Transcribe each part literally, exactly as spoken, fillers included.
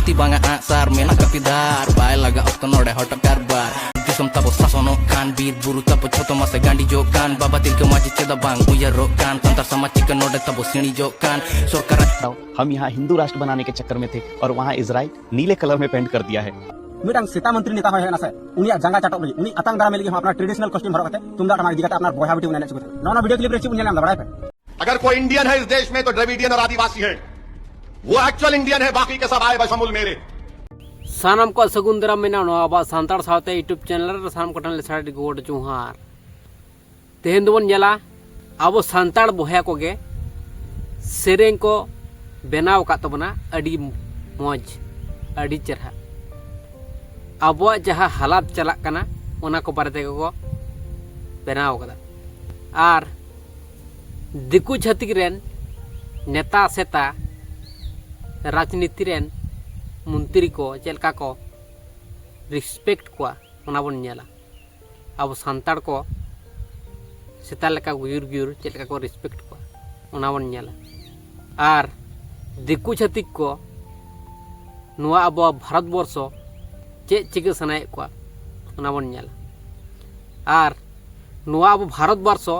ᱛᱤ ᱵᱟᱝᱟ ᱟᱜ ᱥᱟᱨ ᱢᱮᱱᱟᱜ ᱠᱟᱹᱯᱤᱫᱟᱨ, ᱵᱟᱭ ᱞᱟᱜᱟ ᱚᱠᱛᱚ ᱱᱚᱰᱮ ᱦᱚᱴᱚᱜ ᱠᱟᱨᱵᱟᱨ᱾ ᱫᱤᱥᱚᱢ ᱛᱟᱵᱚ ᱥᱟᱥᱚᱱᱚᱜ ᱠᱷᱟᱱ, ᱵᱤᱨ ᱵᱩᱨᱩ ᱛᱟᱵᱚ ᱡᱷᱚᱛᱚ ᱢᱟᱥᱮ ᱜᱟᱸᱰᱤᱡᱚᱜ ᱠᱟᱱ, ᱵᱟᱵᱟ ᱛᱤᱞᱠᱟᱹ ᱢᱟᱹᱡᱷᱤ ᱪᱮᱫᱟᱜ ᱵᱟᱝ ᱩᱭᱦᱟᱹᱨᱚᱜ ᱠᱟᱱ, ᱥᱟᱱᱛᱟᱲ ᱥᱚᱢᱟᱡᱽ ᱪᱤᱠᱟᱹ ᱱᱚᱰᱮ ᱛᱟᱵᱚ ᱥᱤᱬᱤᱡᱚᱜ ᱠᱟᱱ, ᱥᱚᱨᱠᱟᱨ᱾ हम यहाँ हिंदू राष्ट्र बनाने के चक्कर में थे और वहाँ इसराइल नीले कलर में पेंट कर दिया है। ᱢᱤᱫᱴᱟᱝ ᱥᱮᱛᱟ ᱢᱚᱱᱛᱨᱤ ᱱᱮᱛᱟ ᱦᱚᱭ ᱦᱮᱡ ᱮᱱᱟ ᱥᱮ, ᱩᱱᱤᱭᱟᱜ ᱡᱟᱸᱜᱟ ᱪᱟᱴᱚᱜ ᱞᱟᱹᱜᱤᱫ, ᱩᱱᱤ ᱟᱛᱟᱝ ᱫᱟᱨᱟᱢᱮ ᱞᱟᱹᱜᱤᱫ ᱦᱚᱸ ᱟᱯᱱᱟᱨ traditional costume ᱦᱚᱨᱚᱜ ᱠᱟᱛᱮ ᱛᱩᱢᱫᱟᱜ ᱴᱟᱢᱟᱠ ᱤᱫᱤ ᱠᱟᱛᱮ ᱟᱯᱱᱟᱨ ᱵᱚᱭᱦᱟ ᱵᱤᱴᱤ ᱵᱚᱱ ᱮᱱᱮᱡ ᱦᱚᱪᱚ ᱠᱚ ᱛᱟᱦᱮᱸᱱᱟ᱾ ᱱᱚᱣᱟ, ᱱᱚᱣᱟ video clip ᱨᱮ ᱪᱮᱫ ᱵᱚᱱ ᱧᱮᱞ ᱧᱟᱢ ᱮᱫᱟ ᱵᱟᱲᱟᱭ ᱯᱮ? अगर कोई इंडियन है इस देश में तो द्रविडियन और आदिवासी है। वो एक्चुअल इंडियन है, बाकी के सब आए बशमूल मेरे। ᱥᱟᱱᱟᱢ ᱠᱚ ᱥᱟᱹᱜᱩᱱ ᱫᱟᱨᱟᱢ ᱢᱮᱱᱟᱜᱼᱟ ᱱᱚᱣᱟ ᱟᱵᱚᱣᱟᱜ ᱥᱟᱱᱛᱟᱲ ᱥᱟᱶᱛᱟ YouTube channel ᱨᱮ᱾ ᱥᱟᱱᱟᱢ ᱠᱚᱴᱷᱮᱱ ᱞᱮ ᱥᱟᱹᱰᱤ ᱜᱚᱰ ᱡᱚᱦᱟᱨ᱾ ᱛᱮᱦᱮᱧ ᱫᱚᱵᱚᱱ ᱧᱮᱞᱟ ᱟᱵᱚ ᱥᱟᱱᱛᱟᱲ ᱵᱚᱭᱦᱟ ᱠᱚᱜᱮ ᱥᱮᱨᱮᱧ ᱠᱚ ᱵᱮᱱᱟᱣ ᱟᱠᱟᱫ ᱛᱟᱵᱚᱱᱟ, ᱟᱹᱰᱤ ᱢᱚᱡᱽ, ᱟᱹᱰᱤ ᱪᱮᱨᱦᱟ᱾ ᱟᱵᱚᱣᱟᱜ ᱡᱟᱦᱟᱸ ᱦᱟᱞᱟᱛ ᱪᱟᱞᱟᱜ ᱠᱟᱱᱟ ᱚᱱᱟ ᱠᱚ ᱵᱟᱨᱮ ᱛᱮᱜᱮ ᱠᱚ ᱵᱮᱱᱟᱣ ᱟᱠᱟᱫᱟ᱾ ᱟᱨ ᱫᱤᱠᱩ ᱪᱷᱟᱹᱛᱤᱠ ᱨᱮᱱ ᱱᱮᱛᱟ ᱥᱮᱛᱟ, ᱨᱟᱡᱽᱱᱤᱛᱤ ᱨᱮᱱ ᱢᱚᱱᱛᱨᱤ ᱠᱚ ᱪᱮᱫ ᱞᱮᱠᱟ ᱠᱚ respect ᱠᱚᱣᱟ ᱚᱱᱟ ᱵᱚᱱ ᱧᱮᱞᱟ᱾ ᱟᱵᱚ ᱥᱟᱱᱛᱟᱲ ᱠᱚ ᱥᱮᱛᱟ ᱞᱮᱠᱟ ᱜᱩᱭᱩᱨ ᱜᱩᱭᱩᱨ ᱪᱮᱫ ᱞᱮᱠᱟ ᱠᱚ respect ᱠᱚᱣᱟ ᱚᱱᱟ ᱵᱚᱱ ᱧᱮᱞᱟ᱾ ᱟᱨ ᱫᱤᱠᱩ ᱪᱷᱟᱹᱛᱤᱠ ᱠᱚ ᱱᱚᱣᱟ ᱟᱵᱚ ᱵᱷᱟᱨᱚᱛ ᱵᱚᱨᱥᱚ ᱪᱮᱫ ᱪᱤᱠᱟᱹ ᱥᱟᱱᱟᱭᱮᱫ ᱠᱚᱣᱟ ᱚᱱᱟ ᱵᱚᱱ ᱧᱮᱞᱟ᱾ ᱟᱨ ᱱᱚᱣᱟ ᱟᱵᱚ ᱵᱷᱟᱨᱚᱛ ᱵᱚᱨᱥᱚ,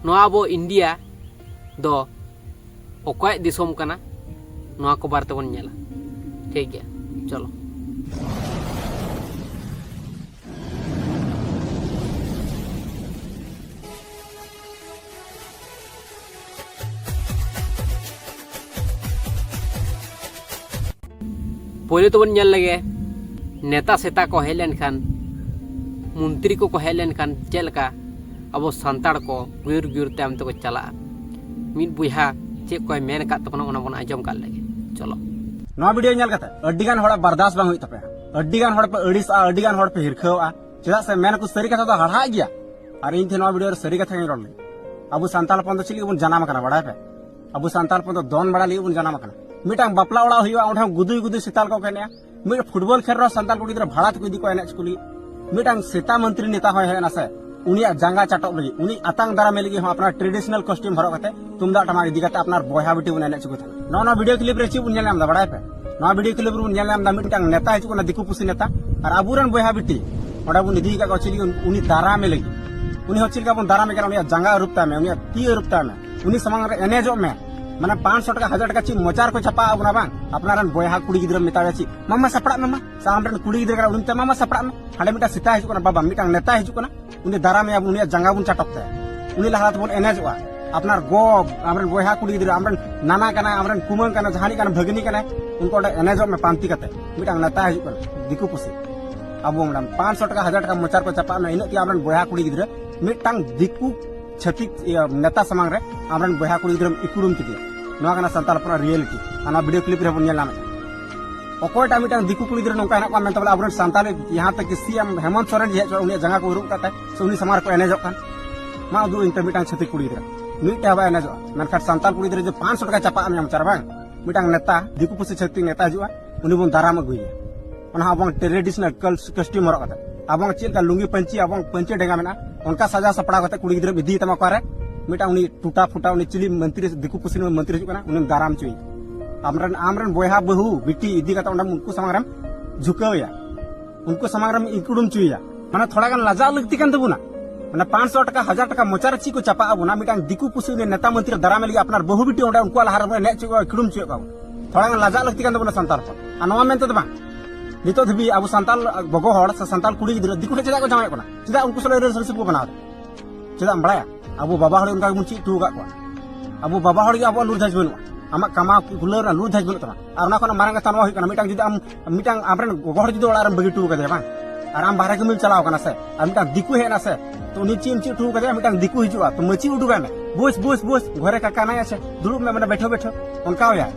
ᱱᱚᱣᱟ ᱟᱵᱚ ᱤᱱᱰᱤᱭᱟ ᱫᱚ ᱚᱠᱚᱭᱟᱜ ᱫᱤᱥᱚᱢ ᱠᱟᱱᱟ ᱱᱚᱣᱟ ᱠᱚ ᱵᱟᱨᱮ ᱛᱮᱵᱚᱱ ᱧᱮᱞᱟ᱾ ᱴᱷᱤᱠ ᱜᱮᱭᱟ, ᱪᱚᱞᱚ᱾ ᱯᱳᱭᱞᱳ ᱛᱮᱵᱚᱱ ᱧᱮᱞ ᱞᱮᱜᱮ, ᱱᱮᱛᱟ ᱥᱮᱛᱟ ᱠᱚ ᱦᱮᱡ ᱞᱮᱱᱠᱷᱟᱱ, ᱢᱚᱱᱛᱨᱤ ᱠᱚᱠᱚ ᱦᱮᱡ ᱞᱮᱱᱠᱷᱟᱱ ᱪᱮᱫ ᱞᱮᱠᱟ ᱟᱵᱚ ᱥᱟᱱᱛᱟᱲ ᱠᱚ ᱜᱩᱭᱩᱨ ᱜᱩᱭᱩᱨ ᱛᱟᱭᱚᱢ ᱛᱮᱠᱚ ᱪᱟᱞᱟᱜᱼᱟ᱾ ᱢᱤᱫ ᱵᱚᱭᱦᱟ ᱪᱮᱫ ᱠᱚᱭ ᱢᱮᱱ ᱟᱠᱟᱫ ᱛᱟᱵᱚᱱᱟ ᱚᱱᱟ ᱵᱚᱱ ᱟᱸᱡᱚᱢ ᱠᱟᱜ ᱞᱮᱜᱮ᱾ ᱪᱚᱞᱚ᱾ ᱱᱚᱣᱟ video ᱧᱮᱞ ᱠᱟᱛᱮ ᱟᱹᱰᱤ ᱜᱟᱱ ᱦᱚᱲᱟᱜ ᱵᱟᱨᱫᱟᱥ ᱵᱟᱝ ᱦᱩᱭᱩᱜ ᱛᱟᱯᱮᱭᱟ, ᱟᱹᱰᱤ ᱜᱟᱱ ᱦᱚᱲ ᱯᱮ ᱟᱹᱲᱤᱥᱚᱜᱼᱟ, ᱟᱹᱰᱤ ᱜᱟᱱ ᱦᱚᱲ ᱯᱮ ᱦᱤᱨᱠᱷᱟᱹᱣᱚᱜᱼᱟ᱾ ᱪᱮᱫᱟᱜ ᱥᱮ ᱢᱮᱱ ᱟᱠᱚ ᱥᱟᱹᱨᱤ ᱠᱟᱛᱷᱟ ᱫᱚ ᱦᱟᱲᱦᱟᱜ ᱜᱮᱭᱟ᱾ ᱟᱨ ᱤᱧ ᱛᱮ ᱱᱚᱣᱟ video ᱨᱮ ᱥᱟᱹᱨᱤ ᱠᱟᱛᱷᱟ ᱜᱤᱧ ᱨᱚᱲ ᱞᱟᱹᱜᱤᱫ᱾ ᱟᱵᱚ ᱥᱟᱱᱛᱟᱲ ᱦᱚᱯᱚᱱ ᱫᱚ ᱪᱮᱫ ᱞᱟᱹᱜᱤᱫ ᱵᱚᱱ ᱡᱟᱱᱟᱢ ᱟᱠᱟᱱᱟ ᱵᱟᱲᱟᱭ ᱯᱮ? ᱟᱵᱚ ᱥᱟᱱᱛᱟᱲ ᱦᱚᱯᱚᱱ ᱫᱚ ᱫᱚᱱ ᱵᱟᱲᱟ ᱞᱟᱹᱜᱤᱫ ᱵᱚᱱ ᱡᱟᱱᱟᱢ ᱟᱠᱟᱱᱟ᱾ ᱢᱤᱫᱴᱟᱝ ᱵᱟᱯᱞᱟ ᱚᱲᱟᱜ ᱦᱩᱭᱩᱜᱼᱟ, ᱚᱸᱰᱮ ᱦᱚᱸ ᱜᱩᱫᱩᱭ ᱜᱩᱫᱩᱭ ᱥᱮᱛᱟ ᱞᱮᱠᱟ ᱠᱚ ᱮᱱᱮᱡᱼᱟ᱾ ᱢᱤᱫ ᱯᱷᱩᱴᱵᱚᱞ ᱠᱷᱮᱞ ᱨᱮᱦᱚᱸ ᱥᱟᱱᱛᱟᱲ ᱠᱩᱲᱤ ᱜᱤᱫᱽᱨᱟᱹ ᱵᱷᱟᱲᱟ ᱛᱮᱠᱚ ᱤᱫᱤ ᱠᱚᱣᱟ ᱮᱱᱮᱡ ᱦᱚᱪᱚ ᱠᱚ ᱞᱟᱹᱜᱤᱫ᱾ ᱢᱤᱫᱴᱟᱝ ᱥᱮᱛᱟ ᱢᱚᱱᱛᱨᱤ ᱱᱮᱛᱟ ᱦᱚᱸᱭ ᱦᱮᱡ ᱮᱱᱟ ᱥᱮ, ᱩᱱᱤᱭᱟᱜ ᱡᱟᱸᱜᱟ ᱪᱟᱴᱚᱜ ᱞᱟᱹᱜᱤᱫ, ᱩᱱᱤ ᱟᱛᱟᱝ ᱫᱟᱨᱟᱢᱮ ᱞᱟᱹᱜᱤᱫ ᱦᱚᱸ ᱟᱯᱱᱟᱨ traditional costume ᱦᱚᱨᱚᱜ ᱠᱟᱛᱮ ᱛᱩᱢᱫᱟᱜ ᱴᱟᱢᱟᱠ ᱤᱫᱤ ᱠᱟᱛᱮ ᱟᱯᱱᱟᱨ ᱵᱚᱭᱦᱟ ᱵᱤᱴᱤ ᱵᱚᱱ ᱮᱱᱮᱡ ᱦᱚᱪᱚ ᱠᱚ ᱛᱟᱦᱮᱸᱱᱟ᱾ ᱱᱚᱜᱼᱚ ᱱᱚᱣᱟ video clip ᱨᱮ ᱪᱮᱫ ᱵᱚᱱ ᱧᱮᱞ ᱧᱟᱢ ᱮᱫᱟ ᱵᱟᱲᱟᱭ ᱯᱮ? ᱱᱚᱣᱟ ᱵᱷᱤᱰᱤᱭᱳ ᱠᱞᱤᱯ ᱨᱮᱵᱚᱱ ᱧᱮᱞ ᱧᱟᱢ ᱮᱫᱟ, ᱢᱤᱫᱴᱟᱝ ᱱᱮᱛᱟ ᱦᱤᱡᱩᱜ ᱠᱟᱱᱟ, ᱫᱤᱠᱩ ᱯᱩᱥᱤ ᱱᱮᱛᱟ, ᱟᱨ ᱟᱵᱚᱨᱮᱱ ᱵᱚᱭᱦᱟ ᱵᱤᱴᱤ ᱚᱸᱰᱮ ᱵᱚᱱ ᱤᱫᱤ ᱟᱠᱟᱫ ᱠᱚᱣᱟ᱾ ᱪᱮᱫ ᱞᱟᱹᱜᱤᱫ? ᱩᱱᱤ ᱫᱟᱨᱟᱢᱮ ᱞᱟᱹᱜᱤᱫ᱾ ᱩᱱᱤ ᱦᱚᱸ ᱪᱮᱫ ᱞᱮᱠᱟ ᱵᱚᱱ ᱫᱟᱨᱟᱢᱮ ᱠᱟᱱᱟ? ᱩᱱᱤᱭᱟᱜ ᱡᱟᱸᱜᱟ ᱟᱹᱨᱩᱵ ᱛᱟᱭ ᱢᱮ, ᱩᱱᱤᱭᱟᱜ ᱛᱤ ᱟᱹᱨᱩᱵ ᱛᱟᱭ ᱢᱮ, ᱩᱱᱤ ᱥᱟᱢᱟᱝ ᱨᱮ ᱮᱱᱮᱡᱚᱜ ᱢᱮ᱾ ᱢᱟᱱᱮ ᱯᱟᱸᱪᱥᱚ ᱴᱟᱠᱟ, ᱦᱟᱡᱟᱨ ᱴᱟᱠᱟ ᱪᱮᱫ ᱢᱚᱪᱟ ᱨᱮᱠᱚ ᱪᱟᱯᱟᱣ ᱟᱵᱚᱱᱟ ᱵᱟᱝ? ᱟᱯᱱᱟᱨ ᱨᱮᱱ ᱵᱚᱭᱦᱟ ᱠᱩᱲᱤ ᱜᱤᱫᱽᱨᱟᱹ ᱢᱮᱛᱟᱣᱟᱭᱟ ᱪᱮᱫ, "ᱢᱟᱢᱟ ᱥᱟᱯᱲᱟᱜ ᱢᱮ ᱢᱟ", ᱥᱮ ᱟᱢ ᱨᱮᱱ ᱠᱩᱲᱤ ᱜᱤᱫᱽᱨᱟᱹ ᱠᱟᱱᱟ ᱩᱱᱤ ᱢᱮᱛᱟᱭ, "ᱢᱟᱢᱟ ᱥᱟᱯᱲᱟᱜ ᱢᱮ", ᱦᱟᱸᱰᱮ ᱢᱤᱫᱴᱟᱝ ᱥᱮᱛᱟ ᱦᱤᱡᱩᱜ ᱠᱟᱱᱟ, ᱵᱟᱵᱟ ᱢᱤᱫᱴᱟᱝ ᱱᱮᱛᱟ ᱦᱤᱡᱩᱜ ᱠᱟᱱᱟ, ᱩᱱᱤ ᱫᱟᱨᱟᱢᱮᱭᱟ ᱵᱚᱱ, ᱩᱱᱤᱭᱟᱜ ᱡᱟᱸᱜᱟ ᱵᱚᱱ ᱪᱟᱴᱚᱠ ᱛᱟᱭᱟ, ᱩᱱᱤ ᱞᱟᱦᱟ ᱛᱮᱵᱚᱱ ᱮᱱᱮᱡᱚᱜᱼᱟ᱾ ᱟᱯᱱᱟᱨ ᱜᱚ, ᱟᱢᱨᱮᱱ ᱵᱚᱭᱦᱟ ᱠᱩᱲᱤ ᱜᱤᱫᱽᱨᱟᱹ, ᱟᱢᱨᱮᱱ ᱱᱟᱱᱟ ᱠᱟᱱᱟᱭ, ᱟᱢᱨᱮᱱ ᱠᱩᱢᱟᱹᱝ ᱠᱟᱱᱟᱭ, ᱡᱟᱦᱟᱱᱤᱡ ᱠᱟᱱᱟᱭ, ᱵᱷᱟᱹᱜᱽᱱᱤ ᱠᱟᱱᱟᱭ, ᱩᱱᱠᱩ ᱚᱸᱰᱮ ᱮᱱᱮᱡᱚᱜ ᱢᱮ ᱯᱟᱱᱛᱤ ᱠᱟᱛᱮ᱾ ᱢᱤᱫᱴᱟᱝ ᱱᱮᱛᱟ ᱦᱤᱡᱩᱜ ᱠᱟᱱᱟ, ᱫᱤᱠᱩ ᱯᱩᱥᱤ᱾ ᱟᱵᱚ ᱢᱮᱰᱟᱢ ᱯᱟᱸᱪᱥᱚ ᱴᱟᱠᱟ, ᱦᱟᱡᱟᱨ ᱴᱟᱠᱟ ᱢᱚᱪᱟ ᱨᱮᱠᱚ ᱪᱟᱯᱟᱜ ᱢᱮ, ᱤᱱᱟᱹᱜ ᱛᱮᱜᱮ ᱟᱢᱨᱮᱱ ᱵᱚᱭᱦᱟ ᱠᱩᱲᱤ ᱜᱤᱫᱽᱨᱟᱹ ᱢᱤᱫᱴᱟᱝ ᱫᱤᱠᱩ ᱪᱷᱟᱹᱛᱤᱠ, ᱤᱭᱟᱹ, ᱱᱮᱛᱟ ᱥᱟᱢᱟᱝ ᱨᱮ ᱟᱢᱨᱮᱱ ᱵᱚᱭᱦᱟ ᱠᱩᱲᱤ ᱜᱤᱫᱽᱨᱟᱹᱢ ᱤᱠᱩᱲᱩᱢ ᱠᱮᱫᱮᱭᱟ᱾ ᱱᱚᱣᱟ ᱠᱟᱱᱟ ᱥᱟᱱᱛᱟᱲ ᱦᱚᱯᱚᱱᱟᱜ ᱨᱤᱭᱮᱞᱤᱴᱤ᱾ ᱟᱨ ᱱᱚᱣᱟ ᱵᱷᱤᱰᱤᱭᱳ ᱠᱞᱤᱯ ᱨᱮᱵᱚᱱ ᱧᱮᱞ ᱧᱟᱢᱮᱫ ᱠᱟᱱᱟ᱾ ᱚᱠᱚᱭᱴᱟᱜ ᱢᱤᱫᱴᱟᱝ ᱫᱤᱠᱩ ᱠᱩᱲᱤ ᱜᱤᱫᱽᱨᱟᱹ ᱱᱚᱝᱠᱟ ᱦᱮᱱᱟᱜ ᱠᱚᱣᱟ ᱢᱮᱱᱛᱮ ᱵᱚᱞᱮ ᱟᱵᱚᱨᱮᱱ ᱥᱟᱱᱛᱟᱲ, ᱡᱟᱦᱟᱸ ᱛᱮ ᱠᱤ ᱥᱤ ᱮᱢ ᱦᱮᱢᱚᱱᱛ ᱥᱚᱨᱮᱱ ᱡᱮ ᱦᱮᱡ ᱦᱚᱪᱚ ᱩᱱᱤᱭᱟᱜ ᱡᱟᱸᱜᱟ ᱠᱚ ᱟᱹᱨᱩᱵ ᱠᱟᱛᱮ ᱥᱮ ᱩᱱᱤ ᱥᱟᱢᱟᱝ ᱨᱮᱠᱚ ᱮᱱᱮᱡᱚᱜ ᱠᱟᱱ? ᱢᱟ ᱩᱫᱩᱜ ᱟᱹᱧ ᱯᱮ ᱢᱤᱫᱴᱟᱝ ᱪᱷᱟᱹᱛᱤᱠ ᱠᱩᱲᱤ ᱜᱤᱫᱽᱨᱟᱹ, ᱢᱤᱫᱴᱮᱱ ᱦᱚᱸ ᱵᱟᱭ ᱮᱱᱮᱡᱚᱜᱼᱟ᱾ ᱢᱮᱱᱠᱷᱟᱱ ᱥᱟᱱᱛᱟᱲ ᱠᱩᱲᱤ ᱜᱤᱫᱽᱨᱟᱹ ᱡᱩᱫᱤ ᱯᱟᱸᱪᱥᱚ ᱴᱟᱠᱟ ᱪᱟᱯᱟᱜ ᱮᱢ ᱮᱢ ᱪᱟᱨ ᱵᱟᱝ, ᱢᱤᱫᱴᱟᱝ ᱱᱮᱛᱟ, ᱫᱤᱠᱩ ᱯᱩᱥᱤ ᱪᱷᱟᱹᱛᱤᱠ ᱱᱮᱛᱟ ᱦᱤᱡᱩᱜᱼᱟ, ᱩᱱᱤ ᱵᱚᱱ ᱫᱟᱨᱟᱢ ᱟᱹᱜᱩᱭᱮᱭᱟ᱾ ᱚᱱᱟ ᱦᱚᱸ ᱟᱵᱚᱣᱟᱜ traditional cus-, costume ᱦᱚᱨᱚᱜ ᱠᱟᱛᱮ, ᱟᱵᱚᱣᱟᱜ ᱪᱮᱫ ᱞᱮᱠᱟ ᱞᱩᱝᱜᱤ ᱯᱟᱹᱧᱪᱤ, ᱟᱵᱚᱣᱟᱜ ᱯᱟᱹᱧᱪᱤ ᱰᱮᱸᱜᱟ ᱢᱮᱱᱟᱜᱼᱟ, ᱚᱱᱠᱟ ᱥᱟᱡᱟᱣ ᱥᱟᱯᱲᱟᱣ ᱠᱟᱛᱮ ᱠᱩᱲᱤ ᱜᱤᱫᱽᱨᱟᱹᱢ ᱤᱫᱤᱭᱮ ᱛᱟᱢᱟ ᱚᱠᱟᱨᱮ? ᱢᱤᱫᱴᱟᱝ ᱩᱱᱤ ᱴᱩᱴᱟ ᱯᱷᱩᱴᱟ, ᱩᱱᱤ ᱪᱤᱞᱤ ᱢᱚᱱᱛᱨᱤ, ᱫᱤᱠᱩ ᱯᱩᱥᱤ ᱨᱮᱱ ᱢᱚᱱᱛᱨᱤ ᱦᱤᱡᱩᱜ ᱠᱟᱱᱟ, ᱩᱱᱤᱢ ᱫᱟᱨᱟᱢ ᱦᱚᱪᱚᱭᱮᱭᱟ᱾ ᱟᱢᱨᱮᱱ, ᱟᱢᱨᱮᱱ ᱵᱚᱭᱦᱟ ᱵᱟᱹᱦᱩ ᱵᱤᱴᱤ ᱤᱫᱤ ᱠᱟᱛᱮ ᱚᱸᱰᱮ ᱩᱱᱠᱩ ᱥᱟᱢᱟᱝ ᱨᱮᱢ ᱡᱷᱩᱠᱟᱹᱣ ᱮᱭᱟ, ᱩᱱᱠᱩ ᱥᱟᱢᱟᱝ ᱨᱮᱢ ᱤᱠᱲᱩᱢ ᱦᱚᱪᱚᱭᱮᱭᱟ᱾ ᱢᱟᱱᱮ ᱛᱷᱚᱲᱟ ᱜᱟᱱ ᱞᱟᱡᱟᱜ ᱞᱟᱹᱠᱛᱤ ᱠᱟᱱ ᱛᱟᱵᱚᱱᱟ᱾ ᱢᱟᱱᱮ ᱯᱟᱸᱪᱥᱚ ᱴᱟᱠᱟ, ᱦᱟᱡᱟᱨ ᱴᱟᱠᱟ ᱢᱚᱪᱟ ᱨᱮ ᱪᱮᱫ ᱠᱚ ᱪᱟᱯᱟᱜ ᱟᱵᱚᱱᱟ, ᱢᱤᱫᱴᱟᱝ ᱫᱤᱠᱩ ᱯᱩᱥᱤ ᱩᱱᱤ ᱱᱮᱛᱟ ᱢᱚᱱᱛᱨᱤ ᱫᱟᱨᱟᱢ ᱞᱟᱹᱜᱤᱫ ᱟᱯᱱᱟᱨ ᱵᱟᱹᱦᱩ ᱵᱤᱴᱤ ᱚᱸᱰᱮ ᱩᱱᱠᱩᱣᱟᱜ ᱞᱟᱦᱟ ᱨᱮᱵᱚᱱ ᱮᱱᱮᱡ ᱦᱚᱪᱚᱭᱮᱫ ᱠᱚᱣᱟ, ᱤᱠᱲᱩᱢ ᱦᱚᱪᱚᱭᱮᱫ ᱠᱚᱣᱟ ᱵᱚᱱ᱾ ᱛᱷᱚᱲᱟ ᱜᱟᱱ ᱞᱟᱡᱟᱜ ᱞᱟᱹᱠᱛᱤ ᱠᱟᱱ ᱛᱟᱵᱚᱱᱟ ᱥᱟᱱᱛᱟᱲ ᱦᱚᱯᱚᱱ᱾ ᱟᱨ ᱱᱚᱣᱟ ᱢᱮᱱᱛᱮ ᱫᱚ ᱵᱟᱝ, ᱱᱤᱛᱚᱜ ᱫᱷᱟᱹᱵᱤᱡ ᱟᱵᱚ ᱥᱟᱱᱛᱟᱲ ᱜᱚᱜᱚ ᱦᱚᱲ ᱥᱮ ᱥᱟᱱᱛᱟᱲ ᱠᱩᱲᱤ ᱜᱤᱫᱽᱨᱟᱹ ᱫᱤᱠᱩ ᱴᱷᱮᱱ ᱪᱮᱫᱟᱜ ᱠᱚ ᱡᱟᱶᱟᱭᱚᱜ ᱠᱟᱱᱟ? ᱪᱮᱫᱟᱜ ᱩᱱᱠᱩ ᱥᱟᱞᱟᱜ relationship ᱠᱚ ᱵᱮᱱᱟᱣ ᱮᱫᱟ? ᱪᱮᱫᱟᱜ ᱮᱢ ᱵᱟᱲᱟᱭᱟ? ᱟᱵᱚ ᱵᱟᱵᱟ ᱦᱚᱲ ᱚᱱᱠᱟ ᱜᱮᱵᱚᱱ ᱪᱮᱫ ᱦᱚᱴᱚ ᱟᱠᱟᱫ ᱠᱚᱣᱟ᱾ ᱟᱵᱚ ᱵᱟᱵᱟ ᱦᱚᱲ ᱜᱮ ᱟᱵᱚᱣᱟᱜ ᱞᱩᱨ ᱫᱷᱟᱡᱽ ᱵᱟᱹᱱᱩᱜᱼᱟ᱾ ᱟᱢᱟᱜ ᱠᱟᱢᱟᱣ ᱠᱩᱞᱟᱹᱣ ᱨᱮᱱᱟᱜ ᱞᱩᱨ ᱫᱷᱟᱡᱽ ᱵᱟᱹᱱᱩᱜ ᱛᱟᱢᱟ᱾ ᱟᱨ ᱚᱱᱟ ᱠᱷᱚᱱᱟᱜ ᱢᱟᱨᱟᱝ ᱠᱟᱛᱷᱟ ᱱᱚᱣᱟ ᱦᱩᱭᱩᱜ ᱠᱟᱱᱟ, ᱢᱤᱫᱴᱟᱝ ᱡᱩᱫᱤ ᱟᱢ, ᱢᱤᱫᱴᱟᱝ ᱟᱢᱨᱮᱱ ᱜᱚᱜᱚ ᱦᱚᱲ ᱡᱩᱫᱤ ᱚᱲᱟᱜ ᱨᱮᱢ ᱵᱟᱹᱜᱤ ᱦᱚᱴᱚ ᱟᱠᱟᱫᱮᱭᱟ ᱵᱟᱝ, ᱟᱨ ᱟᱢ ᱵᱟᱦᱨᱮ ᱠᱟᱹᱢᱤᱢ ᱪᱟᱞᱟᱣ ᱠᱟᱱᱟ ᱥᱮ, ᱟᱨ ᱢᱤᱫᱴᱟᱝ ᱫᱤᱠᱩ ᱦᱮᱡ ᱮᱱᱟ ᱥᱮ, ᱛᱚ ᱩᱱᱤ ᱪᱮᱫ ᱮᱢ ᱪᱮᱫ ᱦᱚᱴᱚ ᱟᱠᱟᱫᱮᱭᱟ? ᱢᱤᱫᱴᱟᱝ ᱫᱤᱠᱩ ᱦᱤᱡᱩᱜᱼᱟ, ᱛᱚ ᱢᱟᱹᱪᱤ ᱩᱰᱩᱠᱟᱭ ᱢᱮ, "ᱵᱳᱥ, ᱵᱳᱥ, ᱵᱳᱥ, ᱜᱷᱚᱨᱮ ᱠᱟᱠᱟ ᱱᱟᱭ ᱟᱪᱷᱮ, ᱫᱩᱲᱩᱵ ᱢᱮ, ᱢᱟᱱᱮ ᱵᱮᱴᱷᱚ, ᱵᱮᱴᱷᱚ", ᱚᱱᱠᱟ ᱦᱩᱭᱟ᱾